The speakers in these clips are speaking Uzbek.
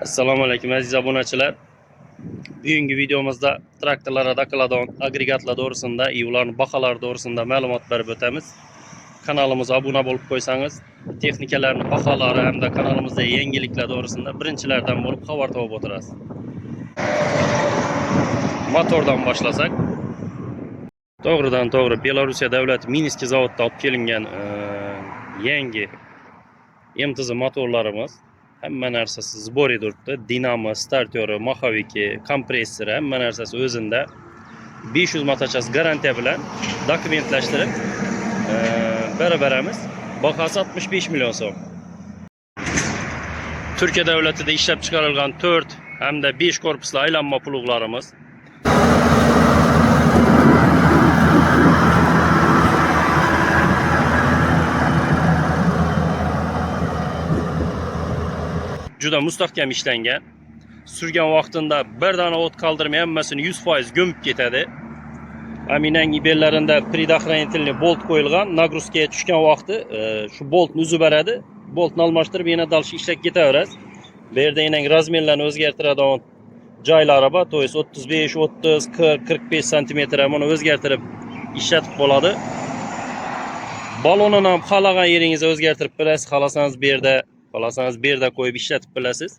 Assalomu alaykum, aziz obunachilar. Bugungi videomizda traktorlarga taqiladigan agregatlar to'g'risida и ularning baholari to'g'risida ma'lumot berib o'tamiz. Kanalimizga obuna bo'lib qo'ysangiz, texnikalarning baholari hamda kanalimizda yangiliklar to'g'risida birinchilardan bo'lib xabar topib o'tirasiz. Motordan boshlasak, to'g'ridan to'g'ri Belorussiya davlati Minsk zavodida olib kelingan yangi MTZ motorlarimiz. Hamma narsasi сборе turibdi. Dinamo, starteri, маховики, kompressori, hamma narsasi o'zinda. 500 моточас garantiya bilan dokumentlashtirib berib beramiz. Bahosi 65 million so'm. Turkiya davlatida ishlab chiqarilgan 4 hamda 5 korpusli aylanma pluglarimiz. Juda mustahkam ishlangan. Surgan vaqtida bir dona o't qoldirmay hammasini 100% gömüb ketadi. Aminang bellarida предохранительный bolt qo'yilgan. Нагрузка ga tushgan vaqti shu boltni uzib beradi. Boltni almashtirib yana дальше ishlab ketaverasiz. Bu yerda yana размер larni o'zgartiradigan joylari bor. То есть 35, 30, 40, 45 santimetr buni o'zgartirib ishlatib bo'ladi. Balonini ham xohlagan yeringizga o'zgartirib bilasiz. Xohlasangiz bu yerda, xohlasangiz bu yerda qo'yib ishlatib bilasiz.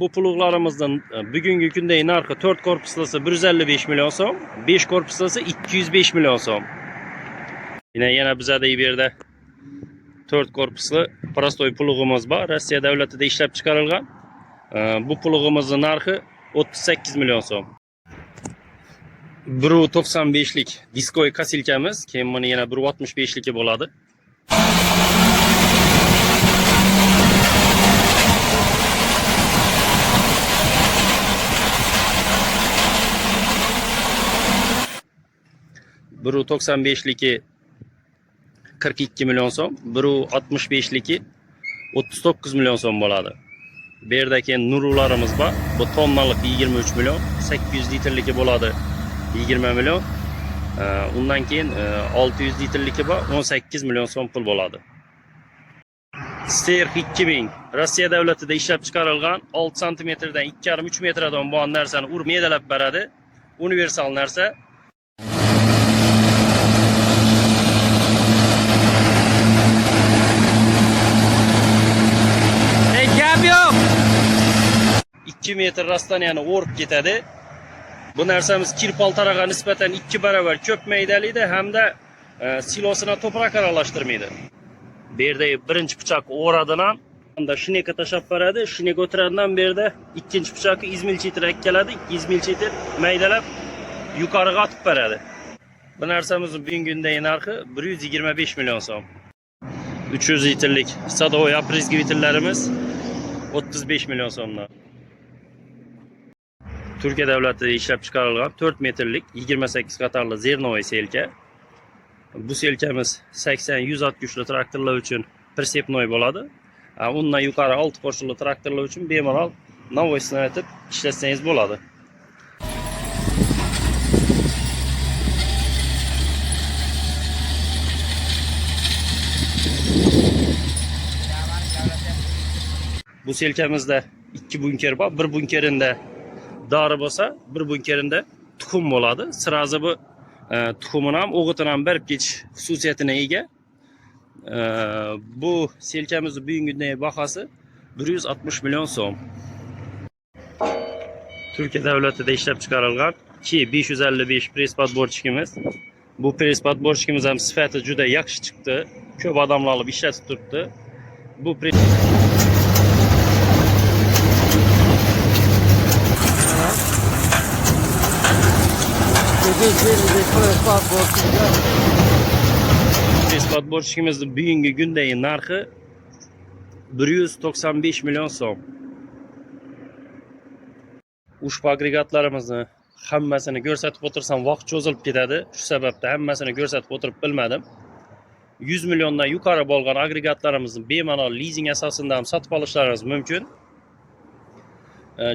Bu pluglarimizning bugungi kundagi narxi 4 korpuslisi 155 million so'm, 5 korpuslisi 205 million so'm. Yana bizada bu yerda 4 korpusli простой plugimiz bor. Rossiya davlatida ishlab chiqarilgan. Bu plugimizning narxi 38 million so'm. 1.95lik дисковый косилка miz, keyin buni yana 1.65ligi bo'ladi. 1.95ligi 42 million so'm, 1.65ligi 39 million so'm bo'ladi. Bu yerda keyin nurularimiz bor. Bu tonnalik 23 million, 800 litrligi bo'ladi 20 million. Undan keyin 600 litrligi bor, 18 million so'm pul bo'ladi. Sterx 2000 Rossiya davlatida ishlab chiqarilgan, 6 santimetrdan 2,5-3 metrdan bo'lgan narsani urib medalab beradi. Universal narsa. Ey, gap yo'q. 2 metr расстояния ni o'rib ketadi. Bu narsamiz kirpaltaraga nisbatan 2 barobar ko'p maydalaydi hamda silosini to'proq aralashtirmaydi. Bu yerda birinchi pichoq o'radidan hamda shneka tashlab beradi, shneka o'tiradidan bu yerda ikkinchi pichoqni измельчитель keladi, измельчитель maydalab yuqoriga otib beradi. Bu narsamizni bugungi kundagi narxi 125 million so'm. 300 litrlik садовой опрыскиватель larimiz 35 million so'mdan. Turkiya davlatida ishlab chiqarilgan 4 metrlik 28 qatorli зерновой сеялка. Bu сеялка miz 80-100 ot kuchli traktorlar uchun прицепной bo'ladi. Undan yuqori 6 поршень li traktorlar uchun bemalol навесной etib ishlatsangiz bo'ladi. Bu сеялка mizda ikki bunker bor. Bir bunkerinda dori bo'lsa, bir bunkerinda tuxum bo'ladi. Сразу bu tuxumini ham, o'g'itini ham berib ketish xususiyatiga ega. Bu сеялка mizni bugungi kundagi bahosi 160 million so'm. Turkiya davlatida ishlab chiqarilgan Ki 555 пресс-подборщик imiz. Bu пресс-подборщик imiz ham sifati juda yaxshi chiqdi. Ko'p odamlar olib ishlatib turibdi. Bu пресс-подборщик imizni bugungi kundagi narxi 195 million so'm. Ushbu agregatlarimizni hammasini ko'rsatib o'tirsam vaqt cho'zilib ketadi. Shu sababdan hammasini ko'rsatib o'tirib bilmadim. 100 milliondan yuqori bo'lgan agregatlarimizni bemalol lizing asosida ham sotib olishlaringiz mumkin.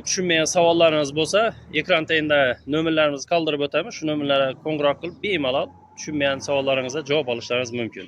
Tushunmagan savollaringiz bo'lsa, ekran tagida nomerlarimizni qoldirib o'tamiz. Shu nomerlarga qo'ng'iroq qilib bemalol tushunmagan savollaringizga javob olishlaringiz mumkin.